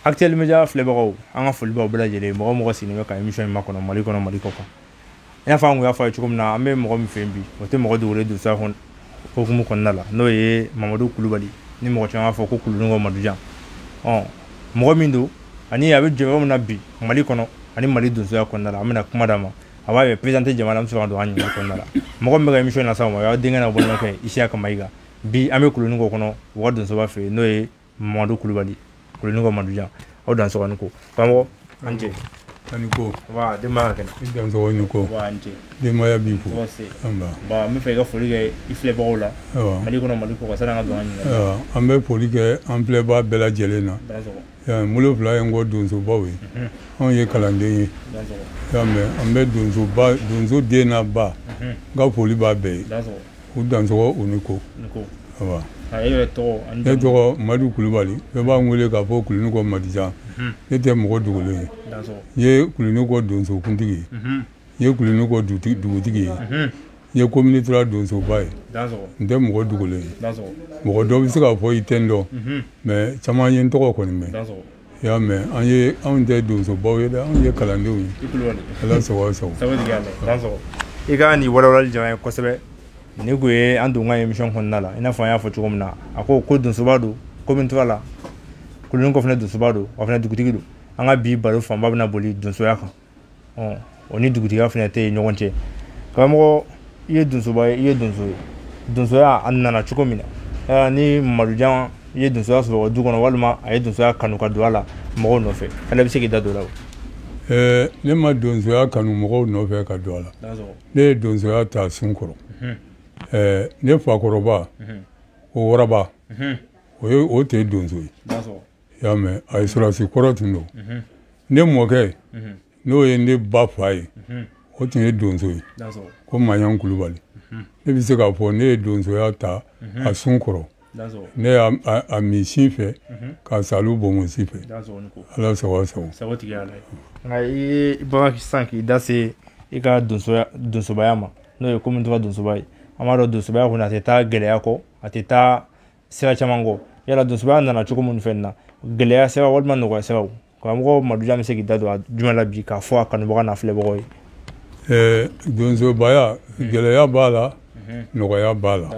Actuel Media filɛbagaw, an ka foli b'aw bɛɛ lajɛlen, mɔgɔ mɔgɔ sigilen bɛ ka émission in makɔnɔ Mali kɔnɔ, Mali kɔ kan. I n'a fɔ an kun y'a fɔ a ye cogo min na, an bɛ mɔgɔ min fɛ yen bi, o tɛ mɔgɔ dogolen donsoya hokumu kɔnɔna la, n'o ye Mamadu Kulubali, ni mɔgɔ caman b'a fɔ ko Kuluninkɔ Madujan. Mɔgɔ min don ani a bɛ jɔyɔrɔ min na bi Mali kɔnɔ ani Mali donsoya kɔnɔna la, an bɛna kuma d'a ma, a b'a yɛrɛ présenter jama la, an bɛ sɔrɔ ka don an ɲininkali kɔnɔna la. Mɔgɔ min bɛ ka émission in las'aw ma, o y'aw denkɛ n'aw balimakɛ ye, Isiyaka Mayiga. Bi an bɛ Kuluninkɔ kɔnɔ, u ka donsoba fɛ yen, n'o ye Mamadu Kulubali, Kuluninkɔ Madujan. Aw dansɔgɔ ni ko karamɔgɔ, an cɛ. Ani ko. Wa denbaya ka kɛnɛ? I dansɔgɔ ni ko. Wa an cɛ. Denbaya b'i fo. Tɔgɔ se. Ba, n bɛ fɛ i ka foli kɛ i filɛbagaw la Mali kɔnɔ, Mali kɔ kan, sani an ka don an ɲininkali. Ayiwa, an bɛ foli kɛ an filɛbaa bɛɛ lajɛlen na. Dansɔgɔ. N bolo fila ye n kɔ donsobaw ye. Anw ye kalanden ye. Dansɔgɔ. Y'a mɛn, an bɛ donsoba, donso den n'a ba. N ka foli b'a bɛɛ ye. Dansɔgɔ. U dansɔgɔ, u ni ko. Ni ko. Ayiwa. A e yɛrɛ tɔgɔ ani Ne jamu? tɔgɔ Madu Kulubali, bɛɛ b'an wele k'a fɔ Kuluninkɔ Madijan. Ne tɛ mɔgɔ dogolen ye. Dansɔgɔ. N ye Kuluninkɔ donsokuntigi ye. N ye Kuluninkɔ dugutigi ye. N ye commune 3 donsoba ye. Dansɔgɔ. N tɛ mɔgɔ dogolen ye. Dansɔgɔ. Mɔgɔ dɔ bɛ se k'a fɔ i tɛ n dɔn, mais caman ye n tɔgɔ kɔni mɛn. Dansɔgɔ. I y'a mɛn, an ye, anw tɛ donsobaw ye dɛ, anw ye kalandenw ye. I Kulubali. Ala sago, aw sago. Sago jigin a la. Dansɔgɔ. I ka nin walawalali diyara n ye kosɛbɛ. Nin kun ye an don ka émission kɔnɔna la, i n'a fɔ an y'a fɔ cogo min na, a ko ko donsoba don commune 3 la, Kuluninkɔ fana donsoba don, wa fana dugutigi don. An ka bi baro fanba bɛna boli donsoya kan, o ni dugutigiya fana tɛ ɲɔgɔn cɛ. Karamɔgɔ, i ye donsoba ye, i ye donso ye. Donsoya a nana cogo min na, ni Madujan i ye donsoya sɔrɔ du kɔnɔ, walima a ye donsoya kanu ka don a la mɔgɔw nɔfɛ, ale bɛ se k'i da don o la o? Ne ma donsoya kanu mɔgɔw nɔfɛ ka don a la. Ne ye donsoya ta sun kɔrɔ. Ne fakɔrɔba, o waraba, o ye, o tɛ donso ye. I y'a mɛn, a ye sɔrɔdasi kɔrɔ tun don. Ne mɔkɛ, n'o ye ne ba fa ye, o tun ye donso ye, ko Maɲan Kulubali. Ne bɛ se k'a fɔ ne ye donsoya ta a sun kɔrɔ. Ne y'a a min sin fɛ, ka salu bɔnbɔn si fɛ. Ala sago, aw sago. Sago tigi y'Ala ye. Nka i ye bɔra sisan k'i da se i ka donsobaya ma, n'o ye commune 3 donsoba ye. An b'a dɔn donsobaya kɔni a tɛ taa gɛlɛya kɔ, a tɛ taa sira caman kɔ. Yala donsobaya nana cogo minnu fɛn na, gɛlɛya sira walima nɔgɔya siraw, karamɔgɔ Madujan bɛ se k'i da don a jumɛn la bi k'a fɔ a kanubaga n'a filɛbagaw ye? Donsobaya, gɛlɛya b'a la, nɔgɔya b'a la.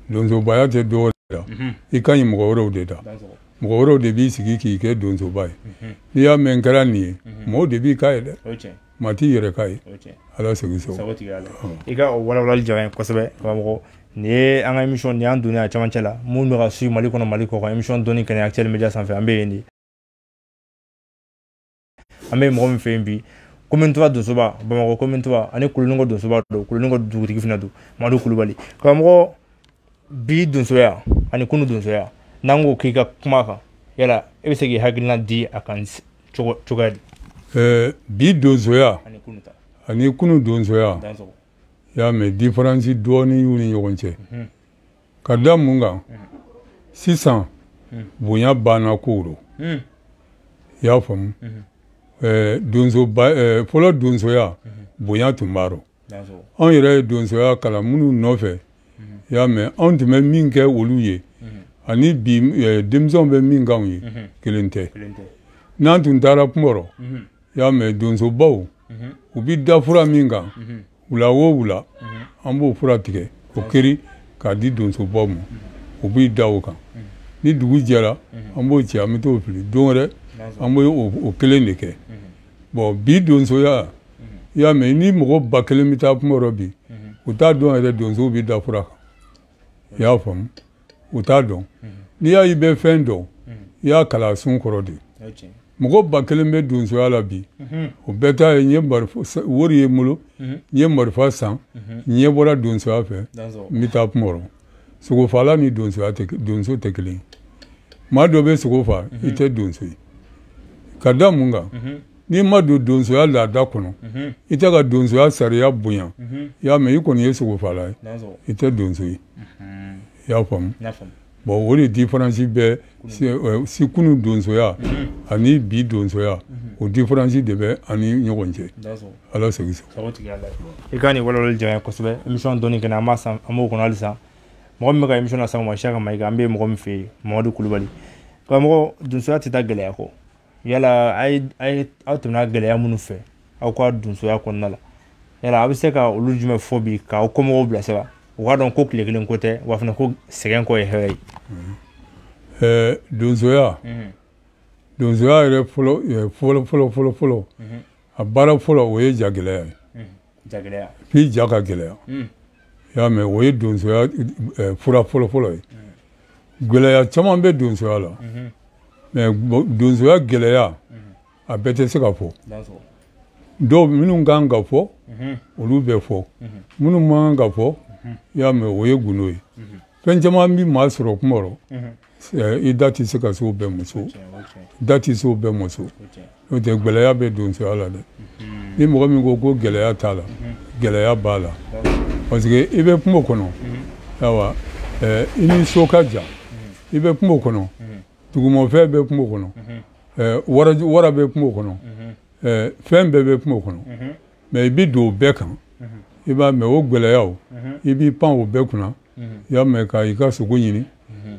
Donsobaya tɛ dɔwɛrɛ la, i ka ɲi mɔgɔ wɛrɛw de da. Mɔgɔ wɛrɛw de b'i sigi k'i kɛ donsoba ye. N'i y'a mɛn n kɛra nin ye, mɔgɔw de b'i k'a ye dɛ. Maa t'i yɛrɛ k'a ye. Ala segin sago. Sago tigi Ala. I ka o walawalali diyara n ye kosɛbɛ karamɔgɔ. Nin ye an ka émission, nin y'an donnen a camancɛ la. Mun bɛ ka suivre Mali kɔnɔ, Mali kɔ kan, émission dɔnni kɛnɛ Actuel Media sanfɛ, an bɛ yen de. An bɛ mɔgɔ min fɛ yen bi, commune 3 donsoba, Bamakɔ commune 3 ani Kuluninkɔ donsoba don, Kuluninkɔ dugutigi fana don, Madu Kulubali. Karamɔgɔ, bi donsoya ani kunu donsoya, n'an ko k'i ka kuma kan, yala e bɛ se k'i hakilina di a kan cogoya di? Bi donsoya ani kunu ta. Ani kunu donsoya. I y'a mɛn, différence dɔɔni y'u ni ɲɔgɔn cɛ. Ka da mun kan? Sisan, bonya banna kow rɔ. I y'a faamu? Donsoba, fɔlɔ donsoya, bonya tun b'a rɔ. Anw yɛrɛ ye donsoya kalan minnu nɔfɛ, i y'a mɛn, anw tun bɛ min kɛ olu ye, ani bi, denmisɛnw bɛ min k'anw ye, kelen tɛ. N'an tun taara Kunbɔrɔ, i y'a mɛn, donsobaw, u bɛ da fura min kan, wula o wula, an b'o fura tigɛ, o keri k'a di donsobaw ma, u b'i da o kan. Ni dugu jɛra, an b'o ci, an bɛ t'o fili. Don wɛrɛ, an b'o o kelen de kɛ. Bon, bi donsoya, i y'a mɛn, ni mɔgɔ 1000 bɛ taa Kunbɔrɔ bi, u t'a dɔn yɛrɛ donsow bɛ da fura kan. I y'a faamu? U t'a dɔn. N'i y'a ye i bɛ fɛn dɔn, i y'a kalan sun kɔrɔ de. Mɔgɔ 1000 bɛ donsoya la bi, o bɛɛ ta ye n ye marifa, wari ye n bolo, n ye marifa san, n ɲɛ bɔra donsoya fɛ, n bɛ taa Kunbɔrɔ. Sogofala ni donsoya tɛ, donso tɛ kelen ye. Maa dɔ bɛ sogo fa, i tɛ donso ye. Ka da mun kan? N'i ma don donsoya laada kɔnɔ, i tɛ ka donsoya sariya bonya, i y'a mɛn, i kɔni ye sogofala ye, i tɛ donso ye. I y'a faamu? Bon, o de différence bɛ si kunu donsoya ani bi donsoya, o différence de bɛ ani ɲɔgɔn cɛ. Ala segin sago. Sago tigi Ala ye. I ka nin walawalali diyara n ye kosɛbɛ. Émission dɔnni kɛnɛ, an b'a san, an b'o kɔnɔ halisa. Mɔgɔ min bɛ ka émission lase an ma, Siyaka Mayiga, an bɛ mɔgɔ min fɛ yen, Mamadu Kulubali. Karamɔgɔ, donsoya tɛ taa gɛlɛya kɔ. Yala aw tɛmɛna gɛlɛya minnu fɛ aw ka donsoya kɔnɔna la, yala a bɛ se ka olu jumɛn fɔ bi k'aw kɔmɔgɔw bilasira, u k'a dɔn ko tile kelen ko tɛ, wa fana ko sɛgɛn kɔ ye hɛrɛ ye? Donsoya, donsoya yɛrɛ fɔlɔ fɔlɔ fɔlɔ fɔlɔ fɔlɔ, a baara fɔlɔ o ye ja gɛlɛya ye. Jagɛlɛya. F'i ja ka gɛlɛya. I y'a mɛn, o ye donsoya fura fɔlɔ fɔlɔ ye. Gɛlɛya caman bɛ donsoya la, mais donsoya gɛlɛya a bɛɛ tɛ se ka fɔ. Dɔw minnu kan ka fɔ, olu bɛ fɔ. Minnu man kan ka fɔ, i y'a mɛn, o ye gundo ye. Fɛn caman bɛ maa sɔrɔ kuma rɔ, i da tɛ se ka se o bɛɛ muso, da tɛ se o bɛɛ muso. N'o tɛ, gɛlɛya bɛ donsoya la dɛ. Ni mɔgɔ min ko ko gɛlɛya t'a la, gɛlɛya b'a la, parce que i bɛ kungo kɔnɔ, ayiwa, i ni so ka jan, i bɛ kungo kɔnɔ, dugumafɛn bɛ kungo kɔnɔ, wara bɛ kungo kɔnɔ, fɛn bɛɛ bɛ kungo kɔnɔ, mais i bɛ don o bɛɛ kan, i b'a mɛn, o gɛlɛyaw, i b'i pan o bɛɛ kunna, i y'a mɛn, ka i ka sogo ɲini.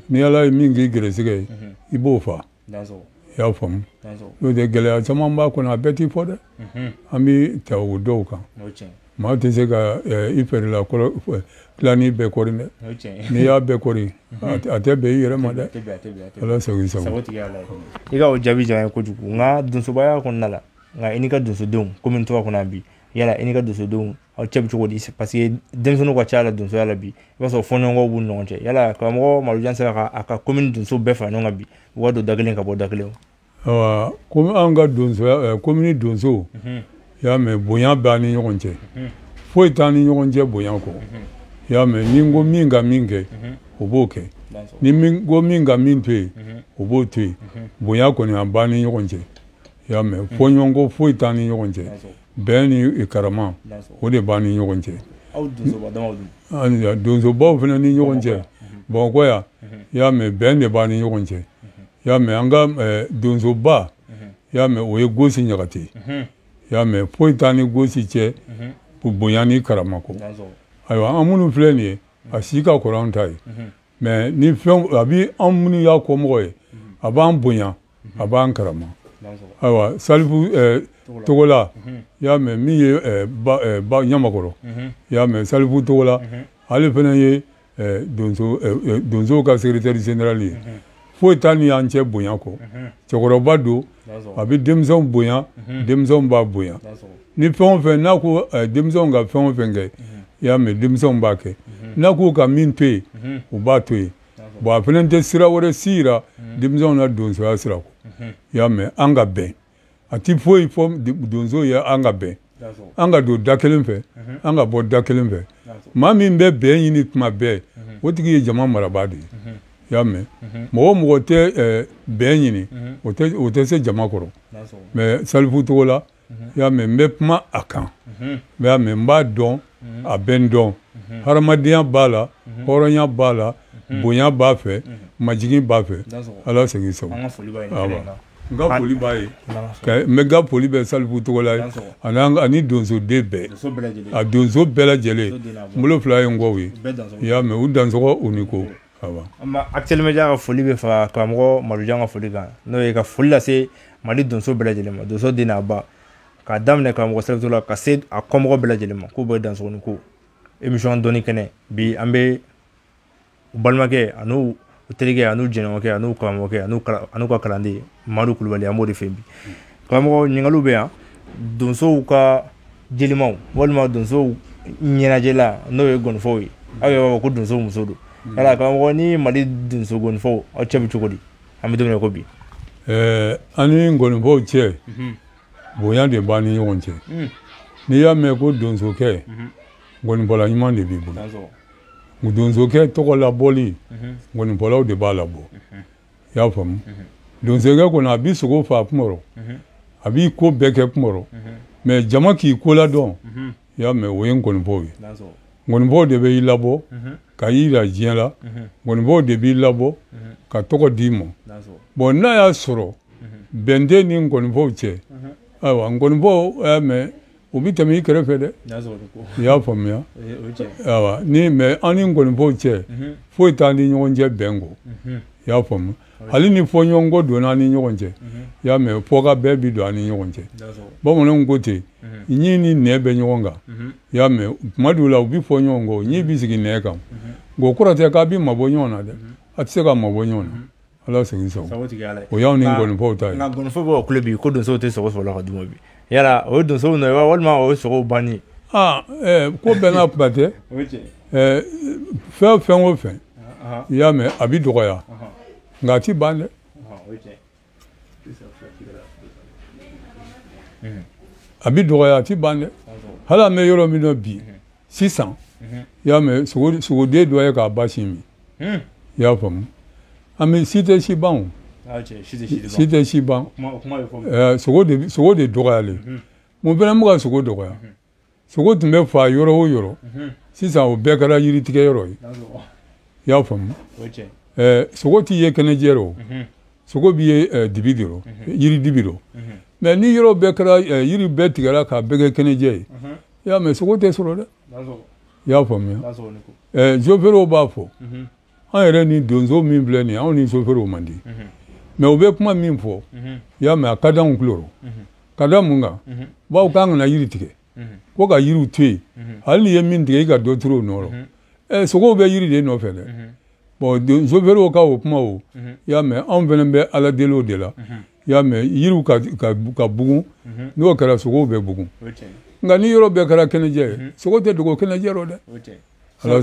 Ni Ala ye min k'i gɛrɛsɛgɛ ye, i b'o fa. I y'a faamu? N'o tɛ, gɛlɛya caman b'a kɔnɔ, a bɛɛ t'i fɔ dɛ. An bɛ ta o dɔw kan. Maa tɛ se ka i feerela tilani bɛɛ kɔri dɛ. N'i y'a bɛɛ kɔri, a tɛ bɛn i yɛrɛ ma dɛ. Ala sago i sago. I ka o jaabi diyara n ye kojugu. Nka donsobaya kɔnɔna la, nka i n'i ka donsodenw, komi n tɔgɔ kɔnɔ bi, yala i n'i ka donsodenw aw cɛ bɛ cogo di? Parce que denmisɛnninw ka ca la donsoya la bi, i b'a sɔrɔ fɔɲɔgɔnkɔw b'u ni ɲɔgɔn cɛ. Yala karamɔgɔ Madu sera ka a ka commune donso bɛɛ fara ɲɔgɔn kan bi, u ka don da kelen ka bɔ da kelen? Ayiwa, komi anw ka donsoya, commune donso, i y'a mɛn, bonya b'an ni ɲɔgɔn cɛ, foyi t'an ni ɲɔgɔn cɛ bonya kɔ. I y'a mɛn, ni n ko min ka min kɛ, o b'o kɛ. Ni min ko min ka min to yen, o b'o to yen. Bonya kɔni a b'an ni ɲɔgɔn cɛ. I y'a mɛn, fɔɲɔgɔnkɔ foyi t'an ni ɲɔgɔn cɛ. Bɛn ni karama, o de b'an ni ɲɔgɔn cɛ. Donsobaw fana ni ɲɔgɔn cɛ Bamakɔ yan, i y'a mɛn, bɛn de b'an ni ɲɔgɔn cɛ. I y'a mɛn, an ka donsoba, i y'a mɛn, o ye Gosi Ɲagate. I y'a mɛn, foyi t'an ni Gosi cɛ bonya ni karama kɔ. Ayiwa, an minnu filɛ nin ye, a si ka kɔrɔ an ta ye, mais ni fɛn a bɛ an minnu y'a kɔmɔgɔ ye, a b'an bonya, a b'an karama. Ayiwa, Salifu Togola, i y'a mɛn, min ye ba Ɲamakɔrɔ, i y'a mɛn, Salifu Togola, ale fana ye donsow ka secrétaire général ye. Foyi t'a ni y'an cɛ bonya kɔ. Cɛkɔrɔba don, a bɛ denmisɛnw bonya, denmisɛnw b'a bonya. Ni fɛn o fɛn n'a ko denmisɛnw ka fɛn o fɛn kɛ, i y'a mɛn, denmisɛnw b'a kɛ. N'a k'u ka min to yen, u b'a to yen. Bon, a fana tɛ sira wɛrɛ si yira denmisɛnw na donsoya sira kɔ. I y'a mɛn, an ka bɛn. A ti foyi fɔ donso ye, an ka bɛn, an ka don da kelen fɛ, an ka bɔ da kelen fɛ. Maa min bɛ bɛn ɲini tuma bɛɛ, o tigi ye jama marabaa de ye. I y'a mɛn, mɔgɔ o mɔgɔ tɛ bɛn ɲini, o tɛ se jama kɔrɔ. Mais Salifu Togola, i y'a mɛn, n bɛ kuma a kan, i y'a mɛn, n b'a dɔn, a bɛ n dɔn. Hadamadenya b'a la, hɔrɔnya b'a la, bonya b'a fɛ, majigin b'a fɛ. Ala segin sago. N ka foli b'a ye, n bɛ n ka foli bɛ Salifu Togola ye, ani donsoden bɛɛ, a donso bɛɛ lajɛlen. N bolo fila ye n kɔw ye. I y'a mɛn, u dansɔgɔ u ni ko. Actuel Media ka foli bɛ fara karamɔgɔ Madu ka foli kan, n'o ye ka foli lase Mali donso bɛɛ lajɛlen ma, donso den n'a ba, k'a daminɛ karamɔgɔ Salifu Togola ka se a kɔmɔgɔ bɛɛ lajɛlen ma, k'u bɛɛ dansɔgɔ ni ko. Émission dɔnni kɛnɛ bi, an bɛ u balimakɛ an'u terikɛ an'u jɛɲɔgɔnkɛ an'u karamɔgɔkɛ an'u ka kalanden Madu Kulubali, an b'o de fɛ bi. Karamɔgɔ, ɲininkaliw bɛ yan. Donsow ka jelimaw walima donsow ɲɛnajɛla, n'o ye gɔnifɔw ye, aw yɛrɛ b'a fɔ ko donsow muso don. Yala karamɔgɔ, ni Mali donso gɔnifɔw aw cɛ bɛ cogo di? An bɛ don min na ko bi. An ni gɔnifɔw cɛ, bonya de b'an ni ɲɔgɔn cɛ. N'i y'a mɛn ko donsokɛ, gɔnifɔla ɲuman de b'i bolo. Donsokɛ tɔgɔ labɔli, gɔnifɔlaw de b'a labɔ. I y'a faamu? Donsokɛ kɔni, a b'i sogo faa kuma rɔ, a b'i ko bɛɛ kɛ kuma rɔ, mais jama k'i ko ladɔn, i y'a mɛn, o ye gɔnifɔw ye. Gɔnifɔw de bɛ i labɔ ka i yira diɲɛ la, gɔnifɔw de b'i labɔ ka tɔgɔ d'i ma. Bon, n'a y'a sɔrɔ bɛn tɛ ni gɔnifɔw cɛ, ayiwa, gɔnifɔw, y'a mɛn, u bɛ tɛmɛ i kɛrɛfɛ dɛ. I y'a faamuya? Ayiwa, ni mais an ni gɔnifɔw cɛ, foyi t'an ni ɲɔgɔn cɛ bɛn kɔ. I y'a faamu? Hali ni fɔɲɔgɔnkɔ donna an ni ɲɔgɔn cɛ, i y'a mɛn, fɔ ka bɛɛ bi don an ni ɲɔgɔn cɛ. Bamananw ko ten, ɲi ni nɛ bɛ ɲɔgɔn kan, i y'a mɛn, tuma dɔw la u bi fɔ ɲɔgɔn kɔ, ɲi bi sigi nɛ kan. Nka o kɔrɔ tɛ k'a bi mabɔ ɲɔgɔn na dɛ, a tɛ se ka mabɔ ɲɔgɔn na. Ala segin sago. O y'anw ni ngɔnifɔw ta ye. Nka ngɔnifɔw bɛ ka kule bi ko donsow tɛ sogo sɔrɔ la ka d'u ma bi. Yala o ye donsow nɔ ye wa, walima o ye sogow banni ye? Aa, ko bɛɛ n'a kuma tɛ. Fɛn o fɛn, i y'a mɛn, a bi dɔgɔya, nka a ti ban dɛ. A bi dɔgɔya, a ti ban dɛ. Hali an bɛ yɔrɔ min na bi sisan, i y'a mɛn, sogoden dɔ ye k'a ba sin min. I y'a faamu? An bɛ si tɛ si ban o. Si tɛ si ban. Sogo de dɔgɔyalen. Mun fana bɛ ka sogo dɔgɔya? Sogo tun bɛ fa yɔrɔ o yɔrɔ, sisan o bɛɛ kɛra yiritigɛ yɔrɔ ye. I y'a faamu? Sogo t'i ye kɛnɛjɛ rɔ, sogo b'i ye dibi de rɔ, yiri dibi rɔ. Mais ni yɔrɔ bɛɛ kɛra yiri bɛɛ tigɛra k'a bɛɛ kɛ kɛnɛjɛ ye, i y'a mɛn, sogo tɛ sɔrɔ dɛ. I y'a faamuya? Sofɛriw b'a fɔ, an yɛrɛ ni donso min filɛ nin ye, anw ni sofɛriw man di. Mais u bɛ kuma min fɔ, i y'a mɛn, a ka d'anw tulo rɔ. Ka da mun kan? Bawo k'an kana yiri tigɛ, ko ka yiriw to yen, hali n'i ye min tigɛ i ka dɔ turu o nɔ rɔ. Sogow bɛ yiri de nɔfɛ dɛ. Bon, sofɛriw ka o kuma o, i y'a mɛn, anw fana bɛ Ala deli o de la. I y'a mɛn, yiriw ka bugun, n'o kɛra sogow bɛ bugun. Nka ni yɔrɔ bɛɛ kɛra kɛnɛjɛ ye, sogo tɛ dogo kɛnɛjɛ rɔ dɛ. Ala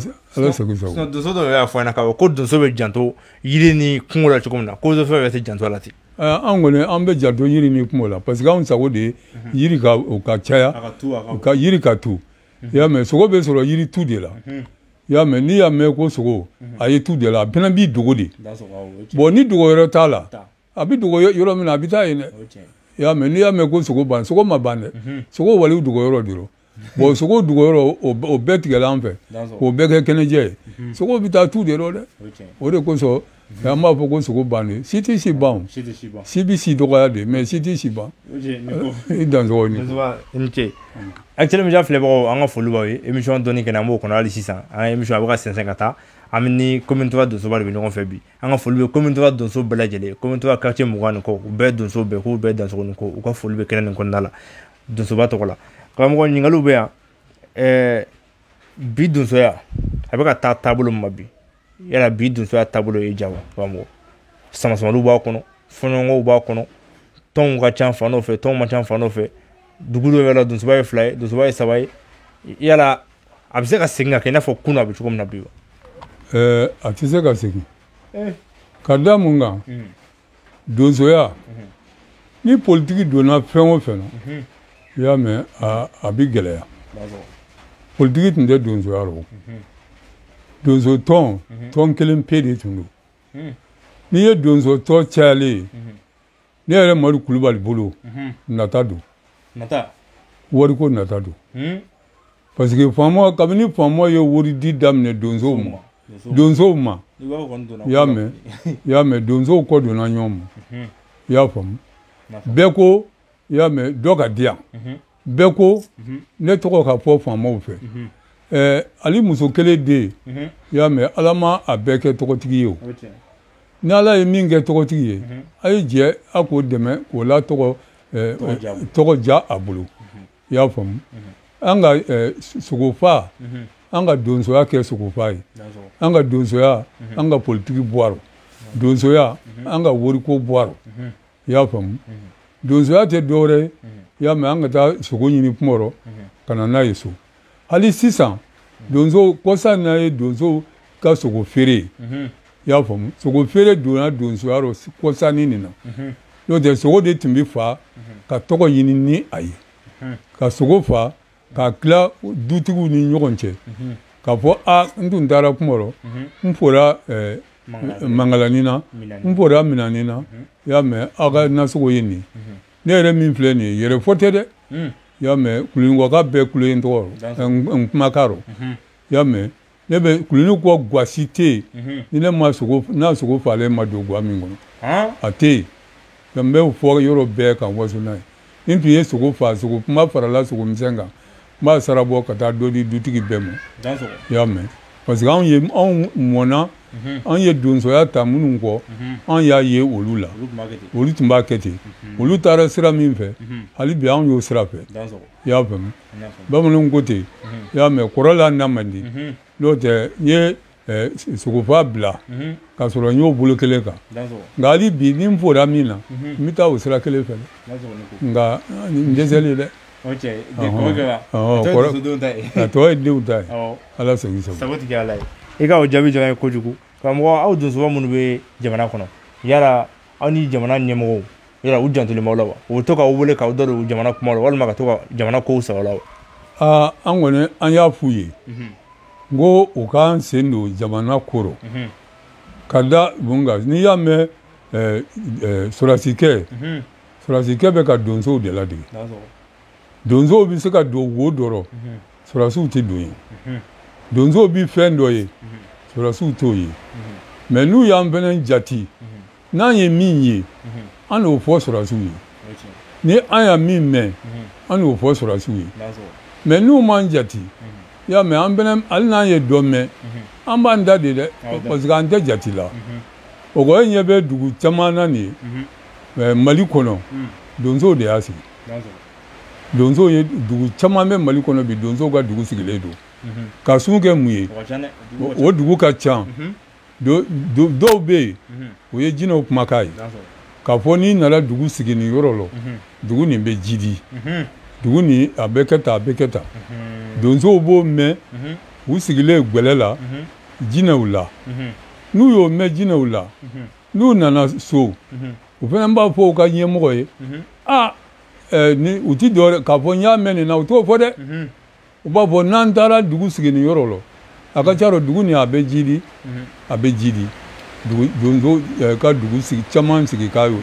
sago sago. Donso dɔw y'a fɔ an ɲɛna k'a fɔ ko donso bɛ janto yiri ni kungo la cogo min na, ko donso yɛrɛ tɛ janto a la ten. An kɔni an bɛ janto yiri ni kungo la, parce que anw sago de ye yiri ka caya, ka yiri ka tu. I y'a mɛn, sogo bɛ sɔrɔ yiri tu de la. I y'a mɛn, n'i y'a mɛn ko sogo a ye tu de la, a fana b'i dogo de. Bon, ni dogo yɔrɔ t'a la, a bɛ dogo yɔrɔ min na, a bɛ taa yen dɛ. I y'a mɛn, n'i y'a mɛn ko sogo ban, sogo ma ban dɛ. Sogo waliw dogo yɔrɔ de rɔ. Bon, sogo dogo yɔrɔ o bɛɛ tigɛla an fɛ, k'o bɛɛ kɛ kɛnɛjɛ ye. Sogo bɛ taa tu de rɔ dɛ. O de kosɔn an b'a fɔ ko sogo bannen. Si tɛ si ban o, si bɛ si dɔgɔya de, mais si tɛ si ban. I dansogo ni. I ni ce. Actuel Media filɛbagaw, an ka foli b'aw ye. Émission dɔnni kɛnɛ, an b'o kɔnɔ hali sisan. An ka émission a bɛ ka sɛnsɛn ka taa. An bɛ ni commune 3 donsoba de bɛ ɲɔgɔn fɛ bi. An ka foli bɛ commune 3 donso bɛɛ lajɛlen. Commune 3 quartier 20 ni kɔ, u bɛɛ donso bɛɛ, k'u bɛɛ dansogo ni ko, u ka foli bɛ kɛnɛ nin kɔnɔna la donsoba tɔgɔ la. Karamɔgɔ, ɲininkaliw bɛ yan. Bi donsoya a bɛ ka taa taabolo min ma bi, yala bi donsoya taabolo ye ja wa karamɔgɔ? Samasamaliw b'a kɔnɔ, fɔɲɔgɔnkɔw b'a kɔnɔ, tɔnw ka ca fan dɔ fɛ, tɔnw man ca fan dɔ fɛ, dugu dɔw yɛrɛ la donsoba ye 2 ye, donsoba ye 3 ye. Yala a bɛ se ka segin ka kɛ i n'a fɔ kunun a bɛ cogo min na bi wa? A tɛ se ka segin. Ka da mun kan? Donsoya, ni politiki donna fɛn o fɛn na, i y'a mɛn, a bɛ gɛlɛya. Politiki tun tɛ donsoya rɔ. Donso tɔn, tɔn kelen pe de tun don. N'i ye donso tɔn cayalen ye, ne yɛrɛ Madu Kulubali bolo, nata don. Wariko nata don. Parce que faama, kabini faama ye wari di daminɛ donsow ma, i y'a mɛn, i y'a mɛn, donsow kɔ donna ɲɔgɔn ma. I y'a faamu? Bɛɛ ko, i y'a mɛn, dɔ ka di yan. Bɛɛ ko ne tɔgɔ ka fɔ faamaw fɛ. Ali muso kelen den, i y'a mɛn, Ala ma a bɛɛ kɛ tɔgɔtigi ye o. Ni Ala ye min kɛ tɔgɔtigi ye, a ye jɛ a k'o dɛmɛ k'o la tɔgɔ ja a bolo. I y'a faamu? An ka sogofa, an ka donsoya kɛ sogofa ye. An ka donsoya, an ka politiki bɔ a rɔ. Donsoya, an ka wariko bɔ a rɔ. I y'a faamu? Donsoya tɛ dɔwɛrɛ ye, i y'a mɛn, an ka taa sogo ɲini kungo rɔ ka na n'a ye so. Hali sisan donso kɔsa n'a ye donso ka sogo feere ye, i y'a faamu, sogo feere donna donsoya rɔ kɔsa nin na. N'o tɛ, sogo de tun bɛ fa ka tɔgɔ ɲini ni a ye, ka sogo fa ka tila dutigiw ni ɲɔgɔn cɛ, k'a fɔ a n tun taara kungo rɔ, n fora mangalani na, n fora minani na, i y'a mɛn, aw ka nasogo ye nin. Ne yɛrɛ min filɛ nin ye, yɛrɛ fɔ tɛ dɛ. I y'a mɛn, Kulunikɔka bɛɛ kulo ye n tɔgɔ rɔ, n kumakan rɔ. I y'a mɛn, ne bɛ Kulunikɔ guwasi tɛ yen ni ne ma sogo, n'a sogo falen ma don guwa min kɔnɔ, a tɛ yen. N bɛ fɔ yɔrɔ bɛɛ ka waso n'a ye. Ni n tun ye sogo fa, sogo kuma farala sogo misɛn kan, n b'a sara bɔ ka taa dɔ di dutigi bɛɛ ma. I y'a mɛn? Parce que anw mɔnna, anw ye donsoya ta minnu kɔ, anw y'a ye olu la, olu tun b'a kɛ ten. Olu taara sira min fɛ, hali bi anw y'o sira fɛ. I y'a faamu? Bamananw ko ten, i y'a mɛn, kɔrɔ la na man di. N'o tɛ n ye sogofa bila k'a sɔrɔ n y'o bolo kelen kan. Nka hali bi ni n fora min na, n bɛ taa o sira kelen fɛ dɛ. Nka n dɛsɛlen dɛ. A tɔ ye denw ta ye. Ala sago sago. Sago tigi Ala ye. I ka o jaabi diyara n ye kojugu. Karamɔgɔ, aw donsoba minnu bɛ jamana kɔnɔ, yala aw ni jamana ɲɛmɔgɔw, yala u jantolen b'aw la wa? U bɛ to k'aw wele k'aw da don jamana kuma la walima ka to ka jamana kow sɔrɔ la wa? Aa, an kɔni an y'a f'u ye. N ko u k'an sen don jamana ko rɔ. Ka da mun kan? N'i y'a mɛn sɔrɔdasikɛ, sɔrɔdasikɛ bɛ ka donsow de ladege. Donsow bɛ se ka don wo dɔ rɔ, sɔrɔdasiw tɛ don yen. Donsow bɛ fɛn dɔ ye, sɔrɔdasiw t'o ye. Mais n'u y'an fɛnɛ jate, n'an ye min ye, an n'o fɔ sɔrɔdasiw ye. Ni an y'a min mɛn, an n'o fɔ sɔrɔdasiw ye. Mais n'u m'an jate, i y'a mɛn, an fɛnɛ hali n'an ye dɔ mɛn, an b'an da de dɛ, parce que an tɛ jate la. O kɔ, e ɲɛ bɛ dugu caman na nin ye Mali kɔnɔ, donsow de y'a sigi. Donsow ye dugu caman bɛ Mali kɔnɔ bi, donsow ka dugu sigilen don. Ka sun kɛ mun ye? O dugu ka ca. Dɔw bɛ yen, o ye jinɛw kumakan ye. K'a fɔ n'i nana dugu sigi nin yɔrɔ la, dugu nin bɛ ji di. Dugu nin a bɛ kɛ tan, a bɛ kɛ tan. Donsow b'o mɛn, u sigilen gwɛlɛ la, jinɛw la. N'u y'o mɛn jinɛw la, n'u nana so, u fana b'a fɔ u ka ɲɛmɔgɔ ye, aa, ni u ti dɔwɛrɛ k'a fɔ n y'a mɛn nin na, u t'o fɔ dɛ. U b'a fɔ n'an taara dugu sigi nin yɔrɔ la, a ka ca rɔ dugu nin a bɛ ji di, a bɛ ji di. Donso ka dugu sigi caman sigi k'a y'o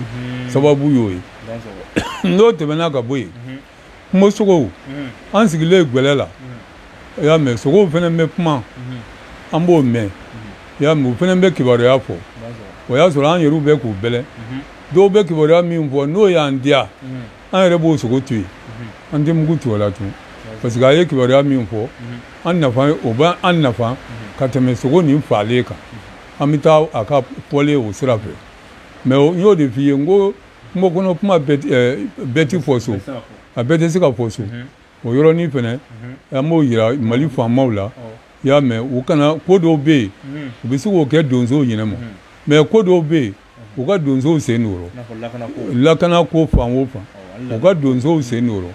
sababu y'o ye. N'o tɛmɛna ka bɔ yen, kungo sogow, an sigilen gwɛlɛ la, i y'a mɛn, sogow fana bɛ kuma, an b'o mɛn, i y'a mɛn, u fana bɛ kibaruya fɔ. O y'a sɔrɔ an yɛrɛw bɛ k'u bɛlɛn. Dɔw bɛ kibaruya min fɔ, n'o y'an diya, an yɛrɛ b'o sogo to yen, an tɛ mugu tu o la tun. Parce que a ye kibaruya min fɔ, an nafa, o b'an nafa ka tɛmɛ sogo nin faalen kan. An bɛ taa a ka fɔlen o sira fɛ. Mais n y'o de f'i ye, n ko kungo kɔnɔ kuma bɛɛ ti fɔ so, a bɛɛ tɛ se ka fɔ so. O yɔrɔnin fɛnɛ, an b'o yira Mali faamaw la, i y'a mɛn, u kana ko dɔw bɛ yen, u bɛ se k'o kɛ donsow ɲɛnɛ ma. Mais ko dɔw bɛ yen, u ka donsow sen don o rɔ. Lakana ko fan o fan, u ka donsow sen don o rɔ.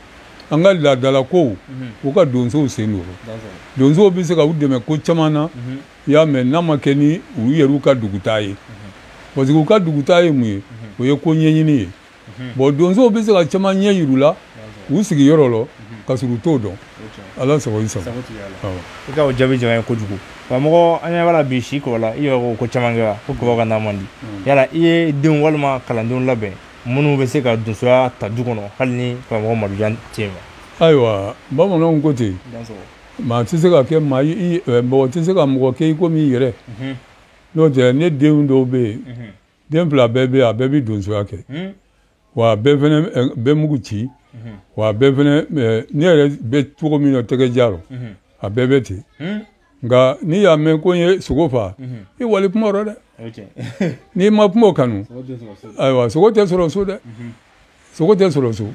An ka laadala kow, u ka donsow sen don o rɔ. Donsow bɛ se ka u dɛmɛ ko caman na, i y'a mɛn, n'a ma kɛ ni u yɛrɛw ka dugutaa ye. Parce que u ka dugutaa ye mun ye? O ye ko ɲɛɲini ye. Bon, donsow bɛ se ka caman ɲɛ yir'u la, u sigiyɔrɔ la, ka sɔrɔ u t'o dɔn. Ala sago i sago. I ka o jaabi diyara n ye kojugu. Karamɔgɔ, an ɲɛ b'a la bi si kɔrɔ la, i yɛrɛ ko ko caman kɛra, ko kɔrɔ ka n'a man di. Yala i ye denw walima kalandenw labɛn minnu bɛ se ka donsoya ta du kɔnɔ hali ni karamɔgɔ Madu Jan tɛ yen wa? Ayiwa, bamananw ko ten, maa tɛ se ka kɛ maa ye, mɔgɔ tɛ se ka mɔgɔ kɛ i komi i yɛrɛ. N'o tɛ, ne denw dɔw bɛ yen, den fila bɛɛ bɛ yen, a bɛɛ bɛ donsoya kɛ. Wa a bɛɛ fɛnɛ bɛ mugu ci. Wa a bɛɛ fɛnɛ, ne yɛrɛ bɛ cogo min na tɛgɛ ja rɔ, a bɛɛ bɛ ten. Nka n'i y'a mɛn ko n ye sogo fa, i wali kuma rɔ dɛ. N'i ma kuma o kanu, ayiwa, sogo tɛ sɔrɔ so dɛ. Sogo tɛ sɔrɔ so.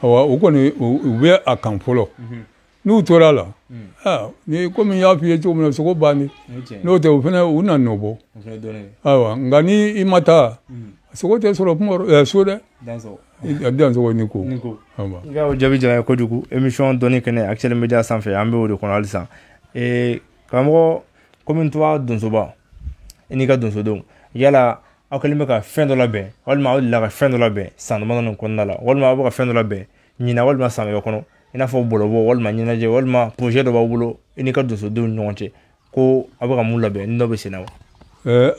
Ayiwa, o kɔni u bɛ a kan fɔlɔ. N'u tora la, ni komi n y'a f'i ye cogo min na, sogo bannen. N'o tɛ, o fɛnɛ u na nɔ bɔ. Ayiwa, nka ni i ma taa, sogo tɛ sɔrɔ kuma so dɛ. Dansogo ni ko. I ka o jaabi diyara n ye kojugu. Émission dɔnni kɛnɛ Actuel Media sanfɛ, an bɛ o de kɔnɔ halisa. Karamɔgɔ, komi tora donsoba, i n'i ka donsodenw, yala aw kɛlen bɛ ka fɛn dɔ labɛn walima aw delila ka fɛn dɔ labɛn san damadɔ nin kɔnɔna la, walima aw bɛ ka fɛn dɔ labɛn ɲinan walima san wɛrɛ kɔnɔ, i n'a fɔ bɔlɔbɔ walima ɲɛnajɛ walima projet dɔ b'aw bolo i n'i ka donsodenw ni ɲɔgɔn cɛ, ko aw bɛ ka mun labɛn ni dɔ bɛ sen na wa?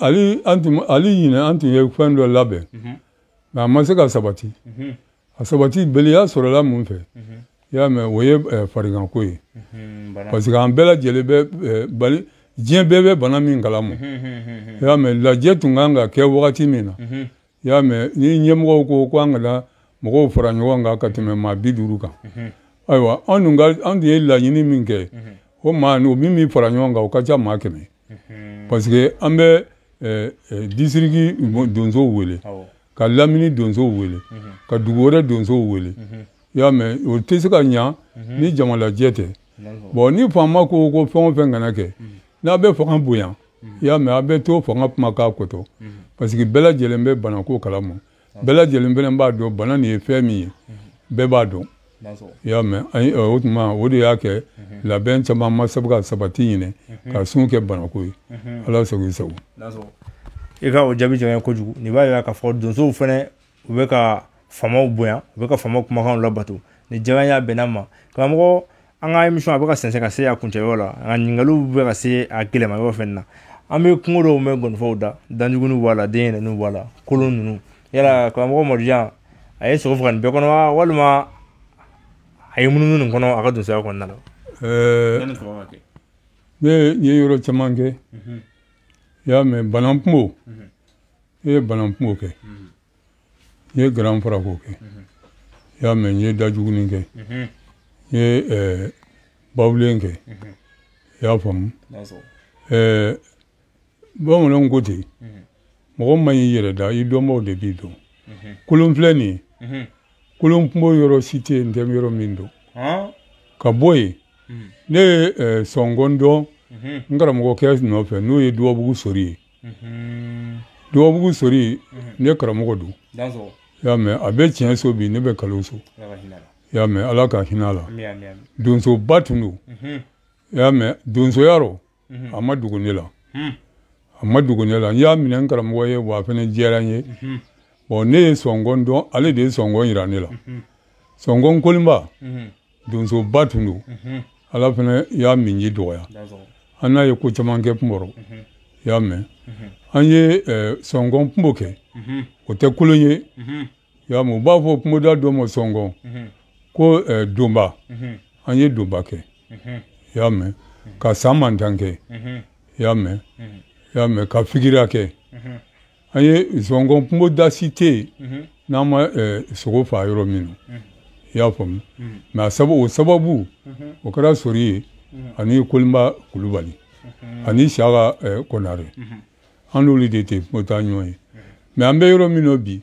Ali ɲinan an tun ye fɛn dɔ labɛn, nka a ma se ka sabati. A sabati baliya sɔrɔla mun fɛ? I y'a mɛn, o ye fariganko ye. Parce que an bɛɛ lajɛlen bɛ bali, diɲɛ bɛɛ bɛ bana min kalama. I y'a mɛn, lajɛ tun kan ka kɛ wagati min na, i y'a mɛn, ni ɲɛmɔgɔw ko ko an kana mɔgɔw fara ɲɔgɔn kan ka tɛmɛ maa 50 kan. Ayiwa, an tun ye laɲini min kɛ, O maa o min b'i fara ɲɔgɔn kan o ka ca maa 100. Parce que an bɛ district donsow wele, ka lamini donsow wele, ka dugu wɛrɛ donsow wele. I y'a mɛn, o tɛ se ka ɲa ni jamalajɛ tɛ. Bon, ni faama ko ko fɛn o fɛn kana kɛ, n'a bɛ fanga bonya, i y'a mɛn, a bɛ to fanga kumakan kɔtɔ. Parce que bɛɛ lajɛlen bɛ banako kalama, bɛɛ lajɛlen fana b'a dɔn bana nin ye fɛn min ye, bɛɛ b'a dɔn. I y'a mɛn, o tuma o de y'a kɛ labɛn caman ma sabu ka sabati ɲinɛ ka sun kɛ banako ye. Ala sago i sago. I ka o jaabi janya kojugu. Nin b'a yira k'a fɔ donsow fana u bɛ ka faamaw bonya, u bɛ ka faamaw kumakanw labato. Ni jɛgɛnya bɛnna ma, karamɔgɔ, an ka émission a bɛ ka sɛnsɛn ka se a kuncɛyɔrɔ la, an ka ɲininkaliw bɛ ka se a gɛlɛma yɔrɔ fɛnɛ na. An bɛ kungo dɔw mɛn gɔnifɔw da, danjuguniw b'a la, den yɛlɛnniw b'a la, kolon ninnu. Yala karamɔgɔ Madu a ye sogo faga nin bɛɛ kɔnɔ wa, walima a ye munumunu nin kɔnɔ a ka donsoya kɔnɔna la? Ne ye yɔrɔ caman kɛ. I y'a mɛn, banankungo, ne ye banankungo kɛ, n ye garan farako kɛ, i y'a mɛn, n ye dajuguni kɛ, n ye bawulen kɛ, i y'a faamu. Bamananw ko ten, mɔgɔ man y'i yɛrɛ da, i dɔnbaw de b'i dɔn. Kolon filɛ nin ye, kolon kungo yɔrɔ si tɛ yen n tɛ yɔrɔ min dɔn. Ka bɔ yen, ne ye sɔngɔn dɔn n karamɔgɔkɛ nɔfɛ, n'o ye Dubabugu Sori ye. Dubabugu Sori, ne karamɔgɔ don. I y'a mɛn, a bɛ tiɲɛ so bi, ne bɛ kalo so. I y'a mɛn, Ala ka hinɛ a la. Donsoba tun don. I y'a mɛn, donsoya rɔ, a ma dogo ne la. A ma dogo ne la. N y'a minɛ n karamɔgɔ ye, wa a fana diyara n ye. Bon, ne ye sɔngɔn dɔn, ale de ye sɔngɔn yira ne la. Sɔngɔn Kolinba, donsoba tun don. Ala fana y'a minji dɔgɔya. An n'a ye ko caman kɛ Kunbɔrɔ. I y'a mɛn, an ye sɔngɔn kungo kɛ, o tɛ kolon ye. I y'a mɛn, u b'a fɔ kungoda dɔ ma sɔngɔn ko donba. An ye donba kɛ. I y'a mɛn, ka san mantan kɛ. I y'a mɛn, i y'a mɛn, ka fikira kɛ. An ye sɔngɔn kungoda si tɛ yen n'an ma sogo fa yɔrɔ min na. I y'a faamu. Mais o sababu o kɛra Sori ye ani Kolinba Kulubali ani Siyaka Konare. An n'olu de tɛ kuma taa ɲɔgɔn ye. Mais an bɛ yɔrɔ min na bi,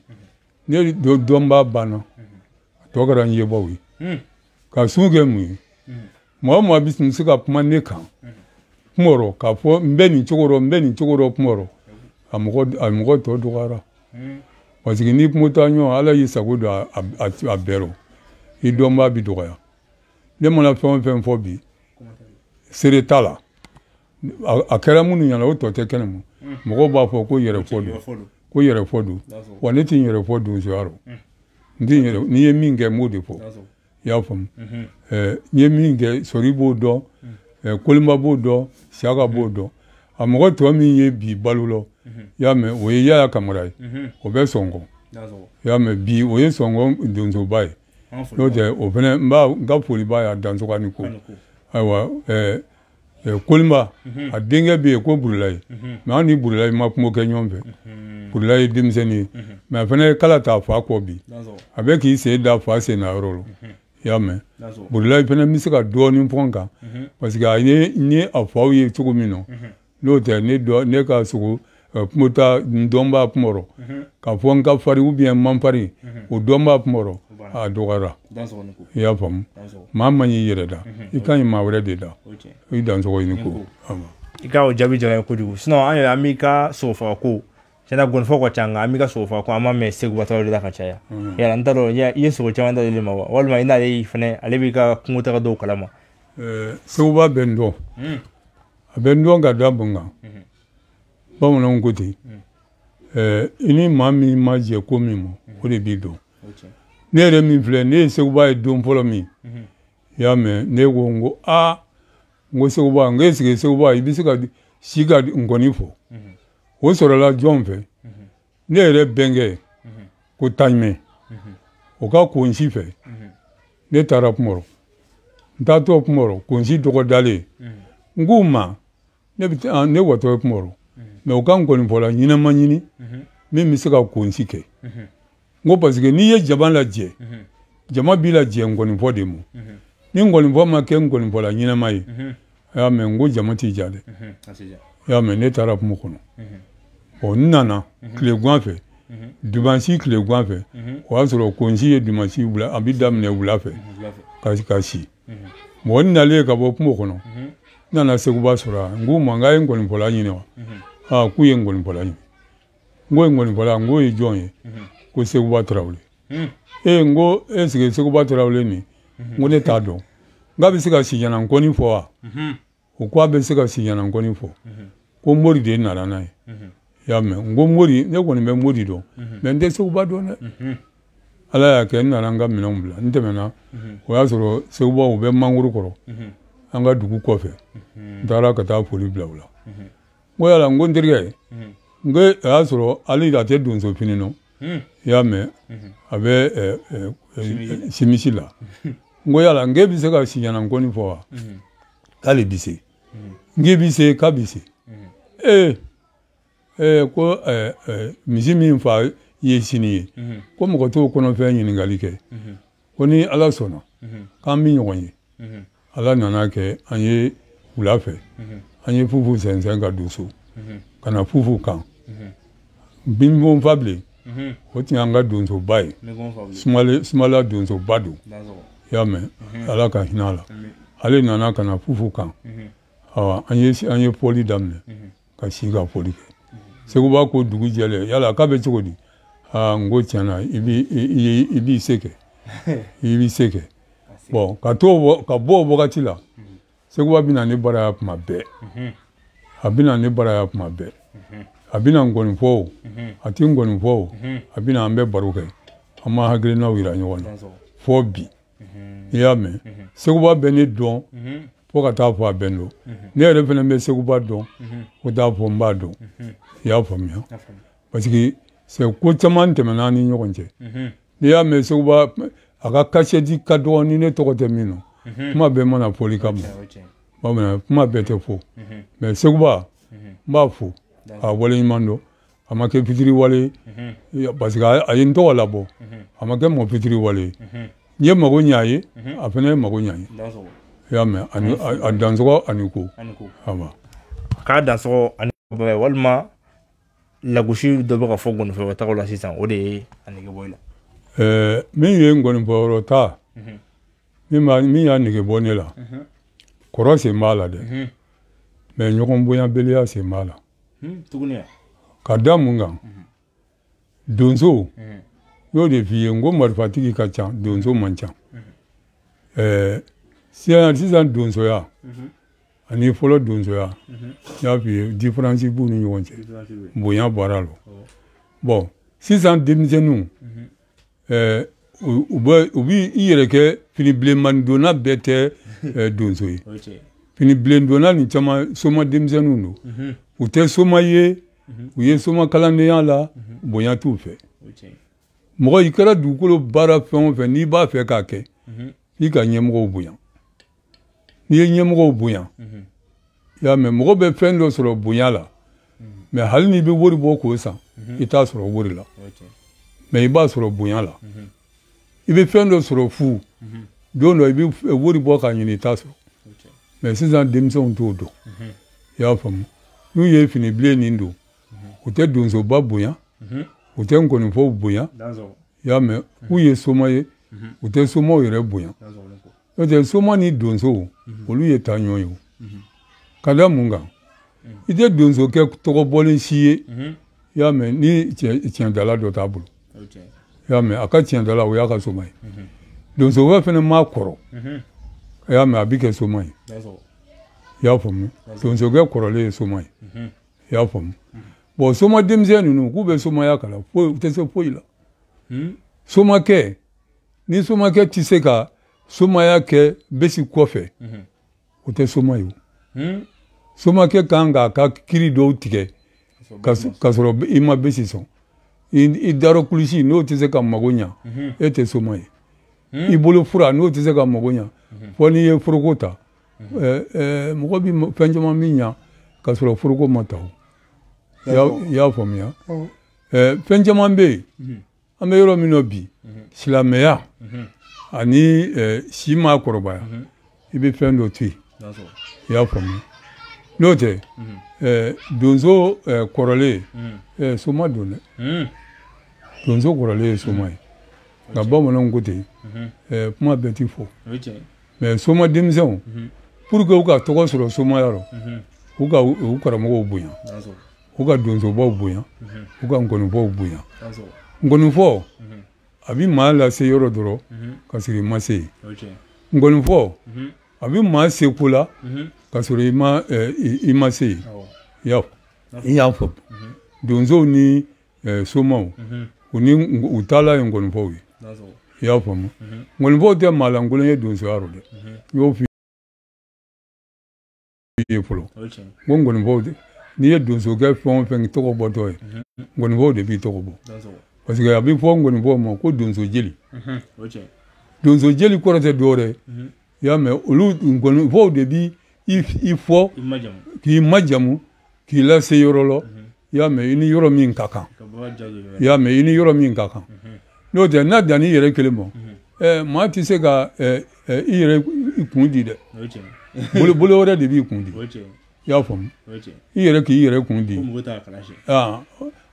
ne dɔnbaa banna, a tɔ kɛra n yebaw ye. Ka sun kɛ mun ye? Mɔgɔ o mɔgɔ bɛ se ka kuma ne kan Kunbɔrɔ k'a fɔ n bɛ nin cogo rɔ, n bɛ nin cogo rɔ Kunbɔrɔ, a mɔgɔ tɔ dɔgɔyara. Parce que n'i kuma taa ɲɔgɔn, Ala y'i sago don a bɛɛ rɔ, i dɔnbaa bi dɔgɔya. Ne mana fɛn o fɛn fɔ bi, seere t'a la. A kɛra minnu ɲɛna, o tɔ tɛ kɛnɛ ma. Mɔgɔw b'a fɔ ko yɛrɛfɔ don, ko yɛrɛfɔ don. Wa ne tɛ n yɛrɛ fɔ donsoya rɔ. N tɛ n yɛrɛ, n'i ye min kɛ, n b'o de fɔ. I y'a faamu. N ye min kɛ, Sori b'o dɔn, Kolinba b'o dɔn, Siyaka b'o dɔn. A mɔgɔ tɔ min ye bi balo la, i y'a mɛn, o ye Yaya Kamara ye, o bɛ Sɔngɔn. I y'a mɛn, bi o ye Sɔngɔn donsoba ye. N'o tɛ, o fana n b'a n ka foli b'a ye a dansoga ni ko. Ayiwa, Kolinba, a denkɛ bɛ yen ko Burulayi. Mais an ni Burulayi ma kungo kɛ ɲɔgɔn fɛ. Burulayi ye denmisɛnnin ye. Mais a fana ye kala ta fa kɔ bi. A bɛ k'i sen da fa sen na yɔrɔ la. I y'a mɛn. Burulayi fana bɛ se ka dɔɔnin fɔ n kan. Parce que a ye ni a faw ye cogo min na. N'o tɛ, ne ka sogo kungo ta n dɔnbaa Kunbɔrɔ. K'a fɔ n ka farin ou bien n man farin, o dɔnbaa Kunbɔrɔ, a dɔgɔyara. I y'a faamu. Maa man y'i yɛrɛ da, i ka ɲi maa wɛrɛ de da. I dansogo i ni ko. I ka o jaabi diyara n ye kojugu. Sinon an yɛrɛ an b'i ka sogo ko tiɲɛna, gɔnifɔ ka ca, nka an b'i ka sogo faga ko an m'a mɛn Seguba Tarawele da ka caya. Yala n t'a dɔn, i ye sogo caman da ale ma wa, walima i n'ale fɛnɛ ale b'i ka kungo taga dɔw kalama? Seguba bɛ n dɔn. A bɛ n dɔn ka da mun kan? Bamananw ko ten, i ni maa min ma jɛ ko min ma, o de b'i dɔn. Ne yɛrɛ min filɛ, ne ye Seguba ye don fɔlɔ min, i y'a mɛn, ne ko n ko aa, n ko Seguba, n ko est-ce que Seguba i bɛ se ka si ka nkɔni fɔ? O sɔrɔla jɔn fɛ? Ne yɛrɛ bɛnkɛ ko Taɲumɛ, o ka konsi fɛ, ne taara Kunbɔrɔ. N taatɔ Kunbɔrɔ, konsi dɔgɔ dalen, n k'u ma, ne bɛ taa, ne watɔ ye Kunbɔrɔ. Mais u ka nkɔnifɔla ɲɛnama ɲini min bɛ se ka konsi kɛ. N ko parce que n'i ye jama lajɛ, jama b'i lajɛ nkɔnifɔ de ma. Ni nkɔnifɔ ma kɛ nkɔnifɔla ɲɛnama ye, A y'a mɛn, n ko jama t'i ja dɛ. I y'a mɛn, ne taara kungo kɔnɔ. Bon, n nana tilegan fɛ, dimanche tilegan fɛ, o y'a sɔrɔ konsi ye dimanche wula, a bɛ daminɛ wula fɛ ka si. Mɔgɔ n nalen ka bɔ kungo kɔnɔ, n nana Seguba sɔrɔ yan. N k'u ma, n k'a ye nkɔnifɔla ɲini wa? Aa, k'u ye nkɔnifɔla ɲini. N ko nkɔnifɔla, n k'o ye jɔn ye? Ko Seguba Tarawele. Ee, n ko est-ce que Seguba Tarawele nin, n ko ne t'a dɔn. N k'a bɛ se ka siɲɛna nkɔni fɔ wa? O ko a bɛ se ka siɲɛna nkɔni fɔ. Ko Mori de nana n'a ye. I y'a mɛn, n ko Mori, ne kɔni bɛ Mori dɔn, mɛ n tɛ Seguba dɔn dɛ. Ala y'a kɛ, n nana n ka minɛnw bila, n tɛmɛna, o y'a sɔrɔ Seguba u bɛ mangoro kɔrɔ an ka dugu kɔfɛ. N taara ka taa foli bila u la. N ko yala, n ko n terikɛ, n ko o y'a sɔrɔ hali a tɛ donso fini nɔ. I y'a mɛn, a bɛ simisi la. N ko yala, n k'e bɛ se ka siɲɛna nkɔni fɔ wa? K'ale bɛ se. N k'e bɛ se? K'a bɛ se. Ee ee, ko misi min fa ye sini ye, ko mɔgɔ t'o kɔnɔfɛn ɲininkali kɛ. Ko ni Ala sɔnna, k'an bɛ ɲɔgɔn ye. Ala nana kɛ, an ye wula fɛ, an ye fufu sɛnsɛn ka don so, ka na fufu kan. Binbon Fabilen, o tun y'an ka donsoba ye, Sumala donsoba don. I y'a mɛn, Ala ka hinɛ a la. Ale nana ka na fufu kan. Awa, an ye fɔli daminɛ, ka si ka fɔli kɛ. Seguba ko dugu jɛlen, yala k'a bɛ cogo di? Aa, n ko tiɲɛna, i b'i se kɛ, i b'i se kɛ. Bon, ka to ka bɔ o wagati la, Seguba bɛ na ne bara yan kuma bɛɛ. A bɛ na ne bara yan kuma bɛɛ. A bɛ na nkɔni fɔ o, a tɛ nkɔni fɔ o, a bɛ na, an bɛ baro kɛ, an ma hakilinaw yira ɲɔgɔn na fɔ bi. I y'a mɛn, Seguba bɛ ne dɔn fo ka taa fɔ a bɛ n dɔn. Ne yɛrɛ fana bɛ Seguba dɔn fo taa fɔ n b'a dɔn. I y'a faamuya? Parce que c'est ko caman tɛmɛna an ni ɲɔgɔn cɛ. N'i y'a mɛn, Seguba a ka kasɛti ka dɔgɔ ni ne tɔgɔ tɛ min nɔ. Kuma bɛɛ mana fɔli ka bon, bamanan kuma bɛɛ tɛ fɔ. Mais Seguba, n b'a fo k'a waleɲuman dɔn. A ma kɛ fitiri wale ye, parce que a ye n tɔgɔ labɔ. A ma kɛ mɔgɔ fitiri wale ye. N ye mago ɲɛ a ye, a fana ye mago ɲɛ a ye. I y'a mɛn, ani a dansɔgɔ ani ko. Awa. K'a dansɔgɔ ani bɛɛ, walima lagosi dɔ bɛ ka fɔ nkɔnifɔyɔrɔ tagaw la sisan, o de ye a nege bɔ i la. Min ye nkɔnifɔyɔrɔ ta, min y'a nege bɔ ne la, kɔrɔ sen b'a la dɛ, mɛ ɲɔgɔn bonyabaliya sen b'a la. Ka da mun kan? Donso, n y'o de f'i ye, n ko marifatigi ka ca, donso man ca. Sisan donsoya ani fɔlɔ donsoya, n y'a f'i ye, différence b'u ni ɲɔgɔn cɛ, bonya bɔra la. Bon, sisan denmisɛnninw, u bɛ i yɛrɛ kɛ fini bilenman donna bɛɛ tɛ donso ye. Fini bilen donna nin caman soma denmisɛnninw don. U tɛ soma ye, u ye soma kalandenya la, bonya t'u fɛ. Mɔgɔ, i kɛra dugukolo baara fɛn o fɛn, n'i b'a fɛ k'a kɛ, f'i ka ɲɛmɔgɔw bonya. N'i ye ɲɛmɔgɔw bonya, i y'a mɛn, mɔgɔ bɛ fɛn dɔ sɔrɔ bonya la, mɛ hali n'i bɛ wari bɔ k'o san, i t'a sɔrɔ wari la, mɛ i b'a sɔrɔ bonya la. I bɛ fɛn dɔ sɔrɔ fu, don dɔ i bɛ wari bɔ k'a ɲini, i t'a sɔrɔ. Mɛ sisan denmisɛnw t'o dɔn. I y'a faamu? N'u ye fini bilen nin don, u tɛ donsoba bonya, u tɛ nkɔnifɔw bonya. I y'a mɛn, k'u ye soma ye, u tɛ somaw yɛrɛ bonya. N'o tɛ, soma ni donso, olu ye taa ɲɔgɔn ye o. Ka da mun kan? I tɛ donso kɛ tɔgɔ bɔlen si ye, i y'a mɛn, ni tiɲɛdala dɔ t'a bolo. I y'a mɛn, a ka tiɲɛdala, o y'a ka soma ye. Donsokɛ fana m'a kɔrɔ, i y'a mɛn, a bɛ kɛ soma ye. I y'a faamu? Donsokɛ kɔrɔlen ye soma ye. I y'a faamu? Bon, soma denmisɛn ninnu, k'u bɛ somaya kalan, foyi u tɛ se foyi la. Somakɛ, ni somakɛ tɛ se ka somaya kɛ besi kɔfɛ, o tɛ soma ye o. Somakɛ kan k'a ka kiri dɔw tigɛ ka sɔrɔ i ma besi sɔn. I darɔ kulusi, n'o tɛ se ka mago ɲa, e tɛ soma ye. I bolo fura, n'o tɛ se ka mago ɲa, fɔ n'i ye foroko ta. Mɔgɔ bɛ fɛn caman min ɲa ka sɔrɔ foroko ma ta o. I y'a faamuya? Fɛn caman bɛ yen, an bɛ yɔrɔ min na bi, silamɛya ani si ma kɔrɔbaya, i bɛ fɛn dɔ to yen. I y'a faamu? N'o tɛ, donso kɔrɔlen soma don dɛ. Donso kɔrɔlen ye soma ye. Nka bamananw ko ten, kuma bɛɛ ti fɔ. Mais soma denmisɛnw, pour que u ka tɔgɔ sɔrɔ somaya rɔ, u ka u karamɔgɔw bonya, u ka donsobaw bonya, u ka nkɔnifɔw bonya. Nkɔnifɔ a bɛ maa lase yɔrɔ dɔrɔn ka sɔrɔ i ma se yen. Nkɔnifɔ a bɛ maa se ko la ka sɔrɔ i ma se yen. I y'a fɔ donsow ni somaw, u ni u taala ye nkɔnifɔw ye. I y'a faamu? Nkɔnifɔw tɛ maa lankolon ye donsoya rɔ dɛ. N y'o f'i ye fɔlɔ. N ko nkɔnifɔw tɛ, n'i ye donsokɛ fɛn o fɛn tɔgɔ bɔtɔ ye, nkɔnifɔw de b'i tɔgɔ bɔ. Parce que a bɛ fɔ nkɔnifɔw ma ko donso jeli. Donso jeli kɔrɔ tɛ dɔwɛrɛ ye. I y'a mɛn? Olu nkɔnifɔw de b'i i fɔ k'i majamu, k'i lase yɔrɔ la. I y'a mɛn? I ni yɔrɔ min ka kan. I y'a mɛn? I ni yɔrɔ min ka kan. N'o tɛ, n'a dan n'i yɛrɛ kelen ma, maa tɛ se ka i yɛrɛ kun di dɛ. Bolo wɛrɛ de b'i kun di. I y'a faamu? I yɛrɛ k'i yɛrɛ kun di.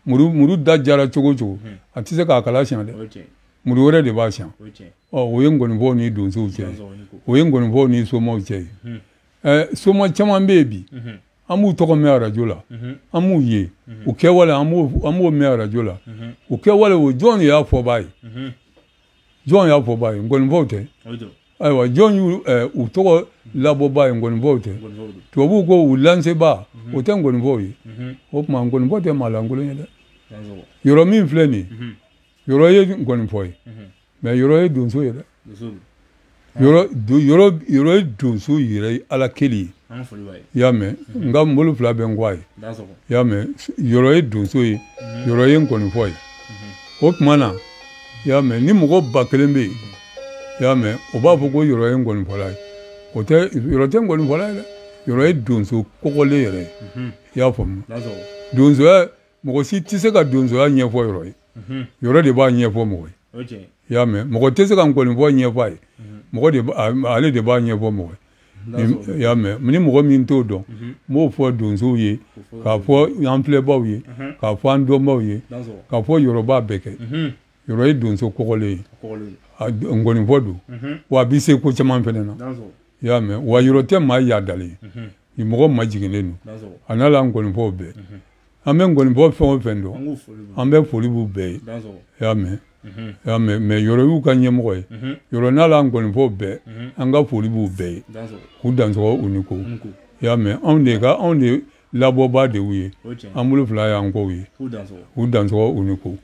Muru da jara cogo cogo, a tɛ se k'a kala siɲɛ dɛ. Muru wɛrɛ de b'a siɲɛ. Ɔ, o ye nkɔnifɔw ni donsow cɛ ye. O ye nkɔnifɔw ni somaw cɛ ye. Soma caman bɛ yen bi, an b'u tɔgɔ mɛn arajo la, an b'u ye, u kɛwale an b'o mɛn arajo la. U kɛwale, o jɔn de y'a fɔbaa ye? Jɔn y'a fɔbaa ye? Nkɔnifɔw tɛ. Ayiwa, jɔn y'u u tɔgɔ labɔbaa ye? Nkɔnifɔw tɛ. Tubabuw ko u lansebaa, o tɛ nkɔnifɔw ye. O tuma nkɔnifɔ tɛ maa lankolon ye dɛ. Yɔrɔ min filɛ nin ye, yɔrɔ ye nkɔnifɔ ye, mais yɔrɔ ye donso ye dɛ. Yɔrɔ ye donso yɛrɛ ye, ala kelen ye. I y'a mɛn? N ka n bolo fila bɛ n kɔ a ye. I y'a mɛn? Yɔrɔ ye donso ye, yɔrɔ ye nkɔnifɔ ye. O tuma na, i y'a mɛn, ni mɔgɔ 1000 bɛ yen, i y'a mɛn, o b'a fɔ ko yɔrɔ ye nkɔnifɔla ye. O tɛ, yɔrɔ tɛ nkɔnifɔla ye dɛ. Yɔrɔ ye donso kɔgɔlen yɛrɛ ye. I y'a faamu? Donsoya, mɔgɔ si tɛ se ka donsoya ɲɛfɔ yɔrɔ ye. Yɔrɔ de b'a ɲɛfɔ mɔgɔ ye. I y'a mɛn? Mɔgɔ tɛ se ka nkɔnifɔ ɲɛfɔ a ye. Mɔgɔ de ale de b'a ɲɛfɔ mɔgɔ ye. I y'a mɛn? Ni mɔgɔ min t'o dɔn, n b'o fɔ donsow ye, k'a fɔ an filɛbaw ye, k'a fɔ an dɔnbaw ye, k'a fɔ yɔrɔ b'a bɛɛ kɛ. Yɔrɔ ye donso kɔgɔlen ye, nkɔnifɔ don, wa a bɛ se ko caman fɛnɛ na. I y'a mɛn? Wa yɔrɔ tɛ maa yaadalen ye, mɔgɔ majiginnen don. A n'a la nkɔnifɔw bɛɛ, an bɛ nkɔnifɔ fɛn o fɛn dɔn, an bɛ foli b'u bɛɛ ye. I y'a mɛn? I y'a mɛn? Mais yɔrɔ y'u ka ɲɛmɔgɔ ye. Yɔrɔ n'a la nkɔnifɔw bɛɛ, an ka foli b'u bɛɛ ye. K'u dansɔgɔ u ni ko. I y'a mɛn? Anw de ka anw de labɔbaa de y'u ye. An bolo fila y'an kɔw ye. K'u dansɔgɔ u ni ko.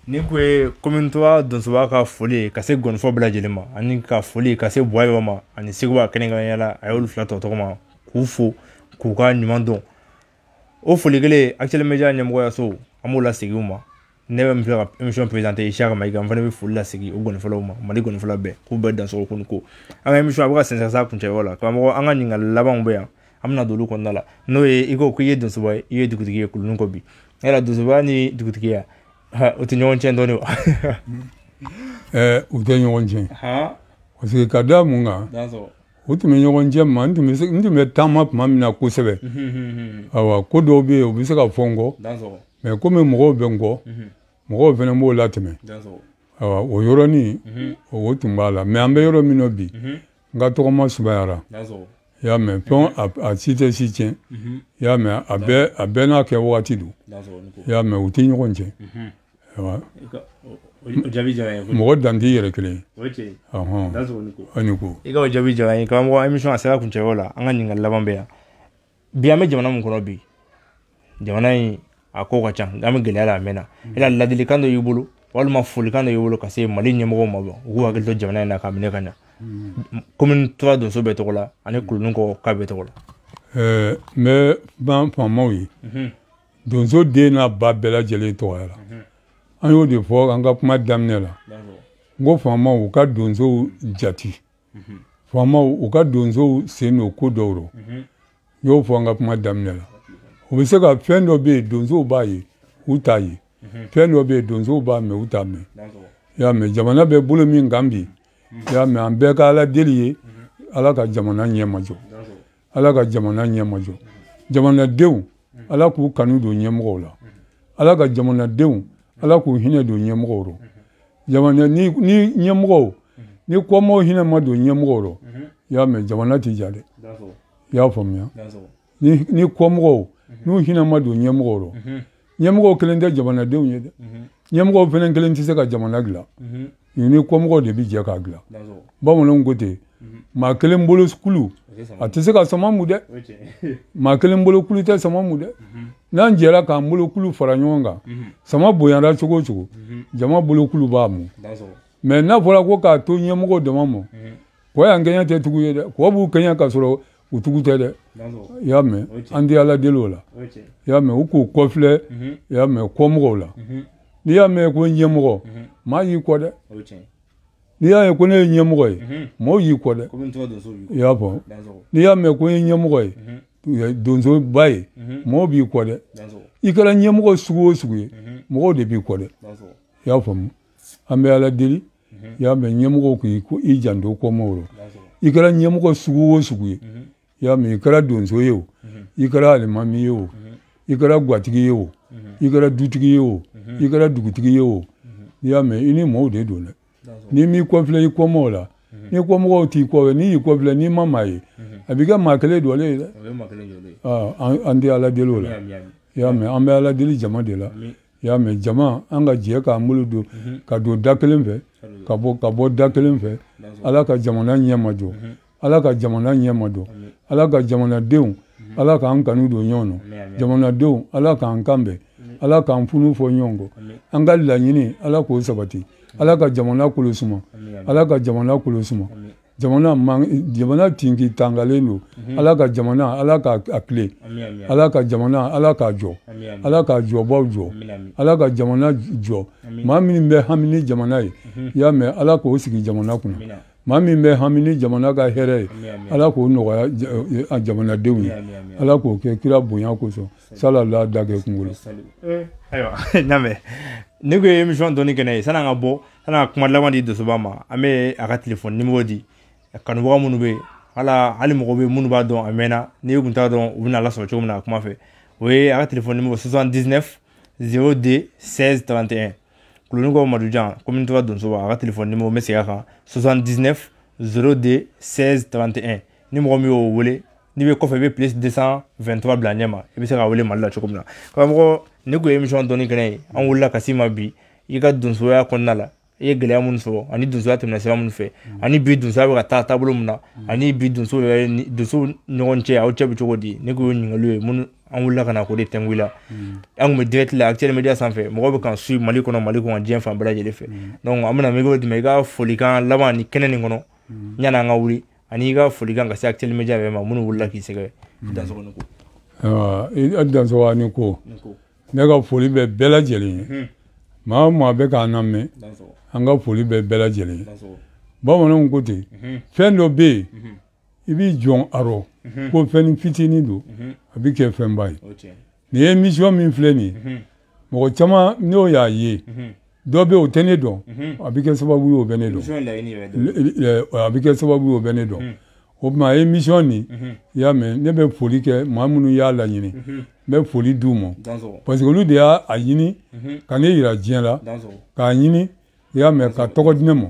Ni kun ye commune 3 donsoba ka foli ye ka se gɔnifɔ bɛɛ lajɛlen ma, ani ka foli ka se Buwayɔ ma ani Seguba kɛrɛnkɛrɛnnenya la, a y'olu fila tɔ tɔgɔ ma k'u fo k'u ka ɲuman dɔn. O foli kelen Actuel Media ɲɛmɔgɔyaso, an b'o lasegin u ma. Ne bɛ min filɛ ka émission présenter Isiaka Mayiga, n fana bɛ foli lasegin o gɔnifɔlaw ma, Mali gɔnifɔla bɛɛ, k'u bɛɛ dansɔgɔ ko ni ko. An ka émission a bɛ ka sɛnsɛn s'a kuncɛyɔrɔ la. Karamɔgɔ, an ka ɲininkali labanw bɛ yan, an bɛna don olu kɔnɔna la. N'o ye i ko k'i ye donsoba ye, i ye dugutigi ye Kuluni kɔ bi. Yala donsoba ni dugutigiya, o tɛ ɲɔgɔn tiɲɛ dɔɔnin wa? U tɛ ɲɔgɔn tiɲɛ. Parce que ka da mun kan, u tun bɛ ɲɔgɔn cɛ ma, n tun bɛ taama tuma min na kosɛbɛ. Ayiwa, ko dɔw bɛ yen, u bɛ se ka fɔ n kɔ. Mais komi mɔgɔw bɛ n kɔ, mɔgɔw fana b'o latɛmɛ. Ayiwa, o yɔrɔnin, o tun b'a la. Mais an bɛ yɔrɔ min na bi, n ka tɔgɔma sumayara. I y'a mɛn? Fɛn a si tɛ si tiɲɛ. I y'a mɛn? A bɛɛ n'a kɛ wagati don. I y'a mɛn? U tɛ ɲɔgɔn tiɲɛ. Mɔgɔ dan t'i yɛrɛ kelen ye. Ani ko. I ka o jaabi diyara n ye. Karamɔgɔ, émission a sera kuncɛyɔrɔ la, an ka ɲininkali laban bɛ yan. Bi an bɛ jamana min kɔnɔ bi, jamana in a ko ka ca, an bɛ gɛlɛya la a mɛnna. Yala ladilikan dɔ y'i bolo walima folikan dɔ y'i bolo ka se Mali ɲɛmɔgɔw ma, u k'u hakili to jamana in na k'a minɛ ka ɲa? Commune 3 donso bɛɛ tɔgɔ la ani Kuluni kɔ k'a bɛɛ tɔgɔ la. N bɛ kuma faamaw ye. Donso den n'a ba bɛɛ lajɛlen tɔgɔya la. An y'o de fɔ an ka kuma daminɛ la. N ko faamaw u ka donsow jati. Faamaw u ka donsow sen don ko dɔw rɔ. N y'o fɔ an ka kuma daminɛ la. U bɛ se ka fɛn dɔ bɛ yen, donsow b'a ye, u t'a ye. Fɛn dɔ bɛ yen, donsow b'a mɛn, u t'a mɛn. I y'a mɛn? Jamana bɛ bolo min kan bi, i y'a mɛn? An bɛɛ ka Ala deli ye, Ala ka jamana ɲɛmajɔ, Ala ka jamana ɲɛmajɔ. Jamanadenw, Ala k'u kanu don ɲɛmɔgɔw la. Ala ka jamanadenw, Ala k'u hinɛ don ɲɛmɔgɔw rɔ. Jamana ni ɲɛmɔgɔw, ni kɔmɔw hinɛ ma don ɲɛmɔgɔw rɔ, i y'a mɛn, jamana tɛ ja dɛ. I y'a faamuya? Ni kɔmɔgɔw n'u hinɛ ma don ɲɛmɔgɔw rɔ, ɲɛmɔgɔw kelen tɛ jamanadenw ye dɛ. Ɲɛmɔgɔw fana kelen tɛ se ka jamana dilan. Ni kɔmɔgɔw de bɛ jɛ k'a dilan. Bamananw ko ten, maa kelen bolo kulu a tɛ se ka sama mu dɛ. Maa kelen bolo kulu tɛ sama mu dɛ. N'an jɛra k'an bolo kulu fara ɲɔgɔn kan, sama bonyara cogo o cogo, jama bolo kulu b'a mu. Mais n'a fɔra ko k'a to ɲɛmɔgɔw dama ma, kɔ y'an kɛɲɛ tɛ tugu ye dɛ. Kɔ b'u kɛɲɛ ka sɔrɔ u tugu tɛ dɛ. I y'a mɛn, an tɛ Ala deli o la. I y'a mɛn, u k'u kɔfilɛ, i y'a mɛn, kɔmɔgɔw la. N'i y'a mɛn ko ɲɛmɔgɔ, maa y'i kɔ dɛ. N'i y'a ye ko ne ye ɲɛmɔgɔ ye, maaw y'i kɔ dɛ. I y'a fɔ. N'i y'a mɛn ko n ye ɲɛmɔgɔ ye, donsoba ye, maaw b'i kɔ dɛ. I kɛra ɲɛmɔgɔ sugu o sugu ye, mɔgɔw de b'i kɔ dɛ. I y'a faamu? An bɛ Ala deli, i y'a mɛn, ɲɛmɔgɔw k'i janto kɔmɔw rɔ. I kɛra ɲɛmɔgɔ sugu o sugu ye, i y'a mɛn, i kɛra donso ye o, i kɛra alimami ye o, i kɛra gatigi ye o, i kɛra dutigi ye o, i kɛra dugutigi ye o, i y'a mɛn, i ni mɔɔw de don dɛ. N'i m'i kɔfilɛ i kɔmɔw la, ni kɔmɔgɔw t'i kɔ, n'i y'i kɔfilɛ n'i ma maa ye, a b'i kɛ maa kelen jɔlen ye dɛ. An tɛ Ala deli o la. I y'a mɛn, an bɛ Ala deli jama de la. I y'a mɛn, jama an ka jɛ k'an bolo don ka don da kelen fɛ, ka bɔ da kelen fɛ. Ala ka jamana ɲɛmajɔ, Ala ka jamana ɲɛmajɔ, Ala ka jamanadenw, Ala k'an kanu don ɲɔgɔn na. Jamanadenw, Ala k'an kanbɛn, Ala k'an funu fɔ ɲɔgɔn kɔ. An ka laɲini, Ala k'o sabati. Ala ka jamana kolo suma, Ala ka jamana kolo suma. Jamana tinki tangalen don. Ala ka jamana, Ala k'a tile. Ala ka jamana, Ala k'a jɔ. Ala k'a jɔbaw jɔ. Ala ka jamana jɔ. Maa min bɛ hami ni jamana ye, i y'a mɛn, Ala k'o sigi jamana kunna. Maa min bɛ hami ni jamana ka hɛrɛ ye, Ala k'o nɔgɔya jamanadenw ye. Ala k'o kɛ kira bonya kosɔn. Salala dakɛ kunkolo. Ayiwa, n y'a mɛn. Ne ko ye émission dɔnni kɛnɛ ye, san'an ka bɔ, san'an ka kuma laban di Dosoba ma, an bɛ a ka téléphone numéro di kanubaga minnu bɛ yen, hali mɔgɔ bɛ minnu b'a dɔn a mɛnna, n'i kun t'a dɔn u bɛna lasɔrɔ cogo min na a kuma fɛ. O ye a ka téléphone numéro 79 02 16 31. Kolonikɔ Madujan, commune 3 Donsoba, a ka téléphone numéro n bɛ segin a kan 79 02 16 31. Ni mɔgɔ min y'o wele, n'i bɛ kɔfɛ i bɛ plus 223 bila ɲɛ ma, i bɛ se k'a wele Mali la cogo min na. Karamɔgɔ, ne kun ye émission dɔnni kɛnɛ ye, an wulila ka s'i ma bi i ka donsoya kɔnɔna la, i ye gɛlɛya minnu sɔrɔ ani donsoya tɛmɛna sira minnu fɛ, ani bi donsoya bɛ ka taa taabolo min na, ani bi donso yɛrɛ ni donso ɲɔgɔn cɛ aw cɛ bɛ cogo di. Ne kun y'o ɲininkaliw ye minnu an wulila ka na k'o de tɛnku i la. An kun bɛ direct la Actuel Media sanfɛ, mɔgɔw bɛ k'an suit Mali kɔnɔ, Mali kɔnɔ, diɲɛ fan bɛɛ lajɛlen fɛ. Donc an bɛna micro d'i ma, i ka folikan laban ni kɛnɛ nin kɔnɔ yanni an ka wuli, ani i ka folikan ka se Actuel Media yɛrɛ ma minnu wulila k'i sɛgɛrɛ. Dansɔgɔ ni ko. Ayiwa, dansɔgɔ ni ko. Ne ka foli bɛ bɛɛ lajɛlen ye. Maa o maa bɛ k'an lamɛn, an ka foli bɛ bɛɛ lajɛlen ye. Bamananw ko ten, fɛn dɔ bɛ yen, i b'i jɔn a rɔ ko fɛn fitinin don, a bɛ kɛ fɛnba ye. Nin ye émission min filɛ nin ye, mɔgɔ caman n'o y'a ye, dɔ bɛ yen o tɛ ne dɔn, a bɛ kɛ sababu ye o bɛ ne dɔn. A bɛ kɛ sababu ye o bɛ ne dɔn. O tuma émission nin, i y'a mɛn, ne bɛ foli kɛ maa minnu y'a laɲini, n bɛ foli d'u ma, parce que olu de y'a ɲini ka ne yira diɲɛ la, k'a ɲini, i y'a mɛn, ka tɔgɔ di ne ma.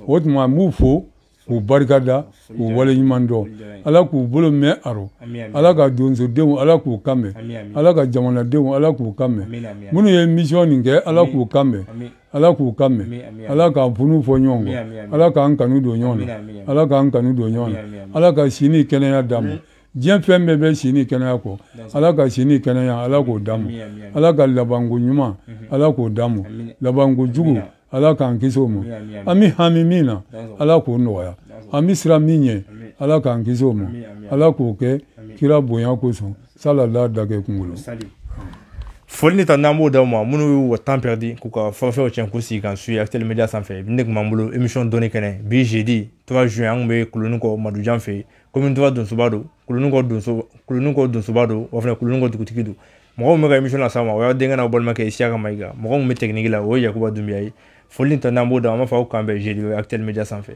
O tuma n b'u fo k'u barikada, k'u waleɲuman dɔn. Ala k'u bolo mɛn a rɔ, Ala ka donsodenw, Ala k'u kan mɛn, Ala ka jamanadenw, Ala k'u kan mɛn. Minnu ye mission nin kɛ, Ala k'u kan mɛn, Ala k'u kan mɛn, Ala k'an funu fɔ ɲɔgɔn kɔ, Ala k'an kanu don ɲɔgɔn na, Ala k'an kanu don ɲɔgɔn na, Ala ka si ni kɛnɛya d'an ma. Diɲɛ fɛn bɛɛ bɛ si ni kɛnɛya kɔ, Ala ka si ni kɛnɛya, Ala k'o d'an ma. Ala ka labanko ɲuman, Ala k'o d'an ma. Labanko jugu, Ala k'an kisi o ma. An bɛ hami min na, Ala k'o nɔgɔya. An bɛ siran min ɲɛ, Ala k'an kisi o ma. Ala k'o kɛ kira bonya kosɔn. Salala dakɛ kunkolo. Foli ni tan n'an b'o d'aw ma minnu y'u ka temps perdu k'u ka forfaitw tiɲɛ k'u sigi k'an suit Actuel Media sanfɛ. Ne tun b'an bolo émission dɔnni kɛnɛ bi jeudi 3 juin, an tun bɛ Kolonikɔ Madujan fɛ yen, commune 3 Donsoba don, Kolonikɔ Donsoba don, wa fana Kolonikɔ dugutigi don. Mɔgɔw min bɛ ka émission las'aw ma, o y'aw denkɛ n'aw balimakɛ Isiyaka Mayiga. Mɔgɔ min bɛ technique la, o ye Yakuba Dunbiya ye. Foli ni tan n'an b'o d'aw ma, an b'a fɔ aw k'an bɛn jeudi Actuel Media sanfɛ.